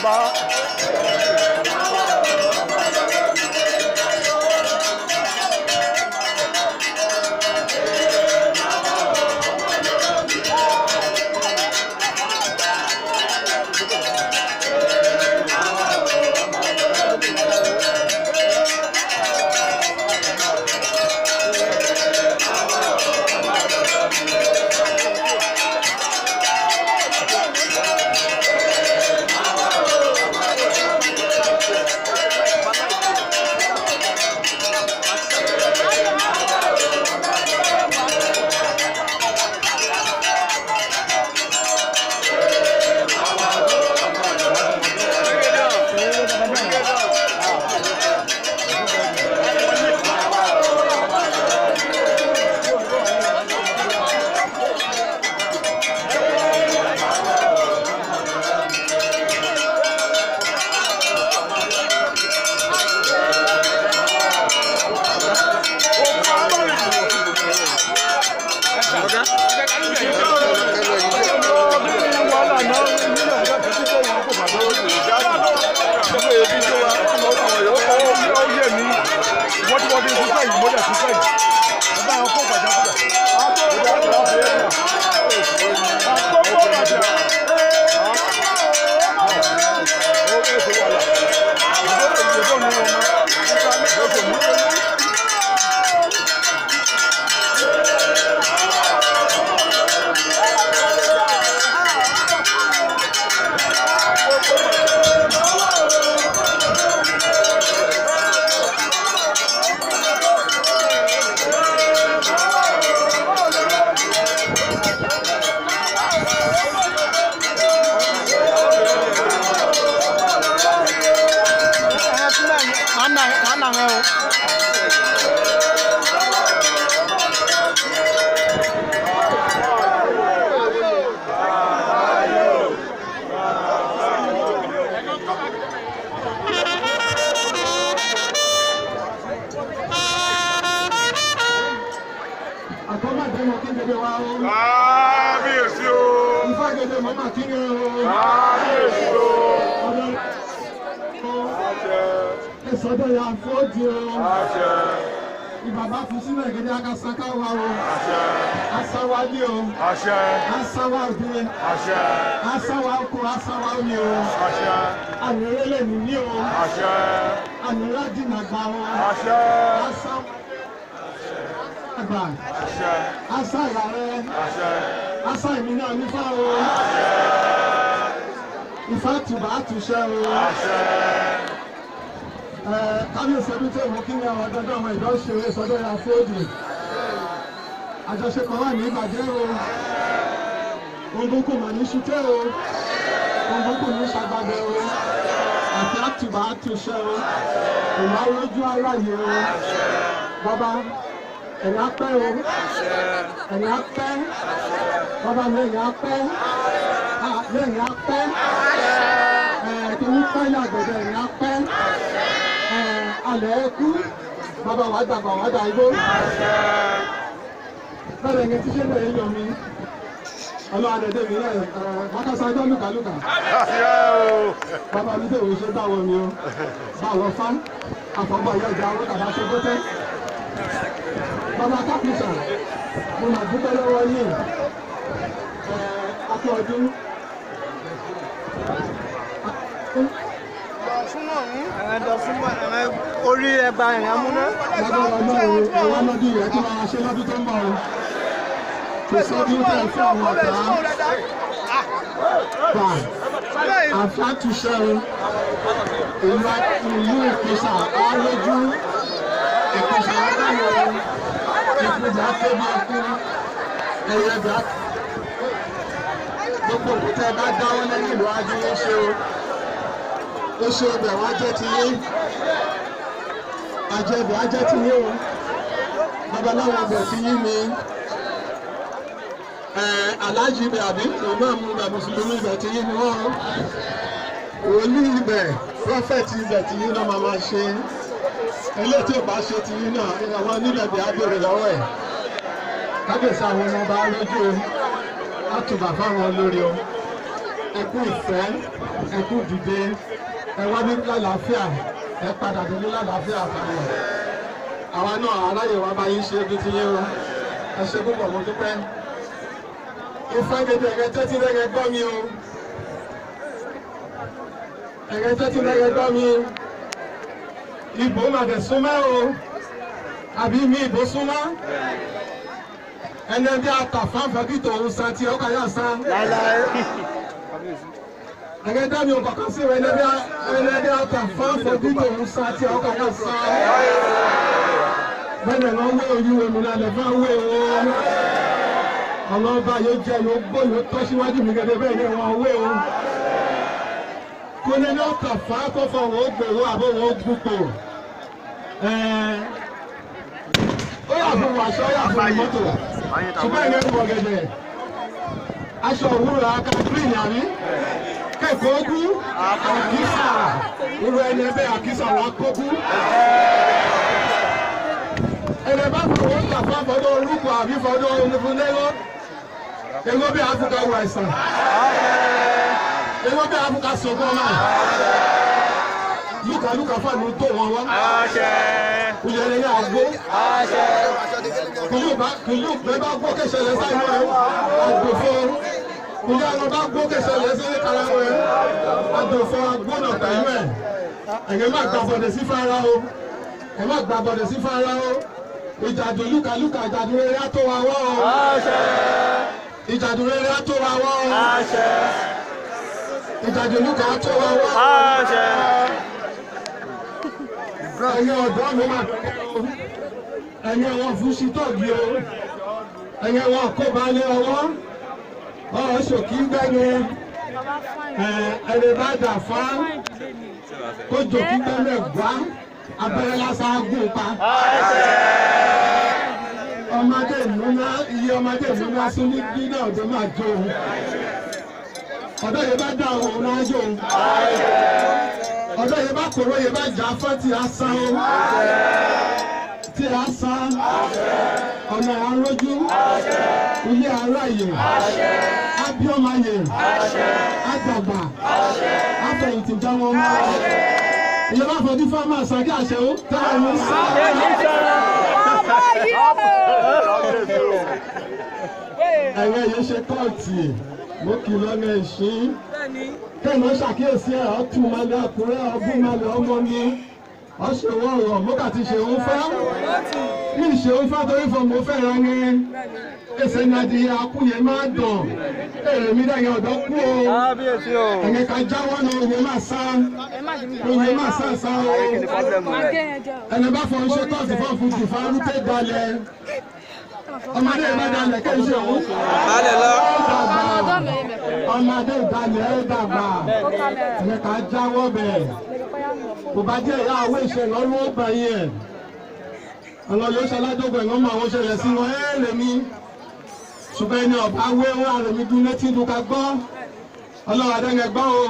Bàbá. Kábíyèsí o. Ifágédé màmá kí ni o. Kábíyèsí o. Àṣẹ. Ìsọdọ̀ yà fọ́ọ̀dì o. Àṣẹ. Ìbàbá fi sílẹ̀ gẹ́gẹ́ akásánká wa o. Àṣẹ. Asáwálé o. Àṣẹ. Asáwá òde. Àṣẹ. Asáwá oko asáwá omi o. Àṣẹ. Ànírélè nìní o. Àṣẹ. Ànírádìnàgbà o. Àṣẹ. Asáwá àgbà. Àṣẹ. Asá ìyá rẹ. Àṣẹ. Asá ìmí náà nífà o. Ifá tùbà àtúnṣe o. Àṣẹ. Kábíyèsí ọdún tó mú kí ni àwọn dandan ọmọ ìdán ṣe sọdọ́ ya fóòdù. Àjọṣepọ̀ wà ní ìbàjẹ́ o. Ogun kò mà ní ṣútẹ́ o. Ogun kò ní ṣàgbàgbẹ́ o. Àti àtùbà àtúnṣe o. Ìmọ̀ arójú aráyé o. Bàbá ẹ̀yìn apẹ́ o. Ẹ̀yìn apẹ́. Bàbá mi ẹ̀yìn apẹ́. Ẹ̀yìn apẹ́. Ẹ̀ẹ́dínwó pẹ́ ní àgbẹ̀dẹ ẹ̀yìn apẹ́. Alẹ́ ẹkú bàbá wa dàgbà wa dà igbó. Bẹ́ẹ̀ ni tíṣẹ́ náà yọ mi. Ọlọ́run àdẹ̀dẹ̀ mi náà wákàtí ajọ́ lùkàlùkà. Àṣẹ o. Bàbá mi tẹ̀wé ṣe báwọ̀ mi o. Báwọ̀ fá àfọ̀gbọ́ ìyá ìjà owó tàbá ṣe gbọ́tẹ́. Bàbá kápẹ́sà mo mà dúpẹ́ lọ́wọ́ yín. Akú ọdún. Orí ẹgba ìrìn amúná. Lágbára Ọlọ́run ẹ̀wọ́n lọ́dún yẹn kí wọ́n ṣe lọ́dún tó ń bọ̀ o. Kò sọ́dún tẹ̀ fún àwọn ọ̀tá. Gbà àfàtúnṣe o. Ìlú Ìpèsà àlójú. Ìpèsà àdáyọ̀ o. Ìpèsà kébí ẹkú. Ẹyẹ bíi gbogbo òkúta bá dáwọ́ lẹ́yìn ìlú ajínigbé ṣe o. Ó ṣe ibẹ̀ wá jẹ́ ti yín. Àjẹbẹ̀ ajẹ́ ti yín o. Babaláwo ọbẹ̀ ti yín ni. Aláàjì ibẹ̀ àbí ìmáàmù ibẹ̀ mùsùlùmí ibẹ̀ ti yín ni wọ́n. Wòlíì ibẹ̀ prọfẹ̀tì ibẹ̀ ti yín náà máa máa ṣe. Eléyìí tí ò bá ṣe ti yín náà àwọn onílẹ̀bẹ̀ á béèrè lọ́wọ́ ẹ̀. Kábíyèsí àwọn ọmọ ọba lójú o. Á tùbà fáwọn olórí o. Ẹ kú ìfẹ́, ẹ kú dìde, ẹ wá ní lálàáfíà, ẹ padà délé lálàáfíà àtàwọn. Àwa náà aráyè wa bá yín ṣe bí ti yín o. Ẹ ṣe púpọ̀, mo dúpẹ́. Ifá gẹ́gẹ́ ẹ̀rẹ́ tẹ́tí lẹ́rẹ́ gbọ́ mi o. Ẹ̀rẹ́ tẹ́tí lẹ́rẹ́ gbọ́ mi. Ìbò mà dẹ̀ súnmọ́ o. Àbí mi ìbò súnmọ́? Ẹni bí atàfáǹfà bí tòun san tí ọkọ̀ yà san. Ẹ̀rẹ́ dá mi ò kọ̀kan sí rẹ̀, ẹni bí atàfáǹfà bí tòun san tí ọkọ̀ yà san. Bẹ́ẹ̀ ni wọ́n wé oyún omi náà lè fẹ́ wé o. Ọlọ́ba yóò jẹ́ yóò gbó yóò tọ́ síwájú mi gẹ́gẹ́ bẹ́ẹ̀ ni wọ́n wé o. Kúnlẹ̀ ní ọkọ̀ fà á kọ́fọ̀ wọn ó gbèrú àbọ̀ wọn ó gbúpò. Ó yà fún aṣọ, ó yà fún mọ́tò. Ṣùgbọ́n ìyẹn ń wọ gẹ̀gẹ̀. Aṣọ òwúrọ̀ aka green àbí? Kẹ̀kọ́ ogún, àkísà. Irú ẹni ẹbẹ̀ àkísà wà kókú. Ẹnì bá fọwọ́ ń tàfà fọdọ̀ orúkọ àbí fọdọ̀ onífúnlẹ́wọ́. Ewé bí Áfíríkà wọ ẹ̀sán. Ewé bí Áfíríkà sọ̀kọ́ náà. Lúkàlúkà fàánù tó wọn wá. Kùyẹ̀lẹ̀ ní àgbo. Kùlù bẹ́ẹ̀ bá gbó kẹsẹ̀lẹ̀ sáyẹn rẹ̀. Àgbòfo. Kùlù àwọn bá gbó kẹsẹ̀lẹ̀ sí kara rẹ̀. Àgbòfo agbónà pẹ̀lú ẹ̀. Ẹ̀yẹ́ má gbà bọ̀dẹ̀ sí fara o. Ẹ má gbà bọ̀dẹ̀ sí fara o. Ìjàdù lúkàlúkà ìjàdù rere á tó wa wọ́ o. Ìjàdù rere á tó wa wọ́ o. Ìjàdù lúkà á tó wa wọ́ o. Ẹ̀yin ọ̀dọ́ mi máa dọ̀kẹ́ o. Ẹ̀yin àwọn fúnṣi tọ́ọ̀gì o. Ẹ̀yin àwọn kó ba lé ọwọ́. Ọ̀rọ̀ ṣòkí gbẹ́ni. Ẹni bá dà fá. Kó jòkí gbẹ́mẹ̀ gbá. Abẹ́rẹ́ lásán á gùn pa. Ọmọdé ìmúná iye ọmọdé ìmúná sún ní gbígbà ọ̀dọ́ máa jó o. Ọ̀dọ́ yẹn bá dá òun náà jó o. Ọ̀dọ́ yẹn bá kóró yẹn bá jà fún tí a san o. Tí a san. Ọ̀nà àrójú. Ilé aráyè. Abíọ́máyè. Àdàgbà. Àfẹ̀yìntì já wọn mọ́. Ìyẹn bá fọdún fáwọn àṣàkí àṣẹ ó tá a ní sá. Ẹ̀rọ yìí ṣe kọ́ọ̀tì, mo kì í lọ́nà ìṣín. Kẹ́hìn ó ṣàkíyèsí ẹ̀ ọ́tún malẹ̀ ọkùnrin ọgbọ́n malẹ̀ ọmọ mi. Ọ̀ṣẹ̀wọ̀ ọ̀rọ̀ mọ́kà ti ṣe òun fẹ́. Mi ṣe òun fẹ́ torí fún mo fẹ́ rán ni. Èsè ní adìyẹ akúyẹ máa dàn. Èrè mi dẹ̀yẹ ọ̀dọ́ kú o. Ẹ̀yẹ ká jáwọ́ ní òye máa sá. Òye máa sá sá o. Ẹni bá fọ iṣẹ́ kọ́ọ̀tù fún fún jù fún arúgbó dalẹ̀. Ọmọdé ìbá dalẹ̀ kẹ́ ṣe òun. Ọmọdé ìdalẹ̀ ẹ̀ dàgbà. Ẹ̀yẹ ká jáwọ́ bẹ̀. Kò bá jẹ́ ìyá àwọ̀ ìṣẹ̀lẹ̀ ọ̀rọ̀ ó bá yẹn. Ọlọ́ yóò ṣe aládógún ẹ̀wọ̀n máa wọ́n ṣẹlẹ̀ sí wọn ẹ̀ lè mi. Ṣùgbọ́n ẹni ọ̀bá wé wà lèmi dún létí dùn ká gbọ́. Ọlọ́run adẹ́ngẹ gbọ́ o.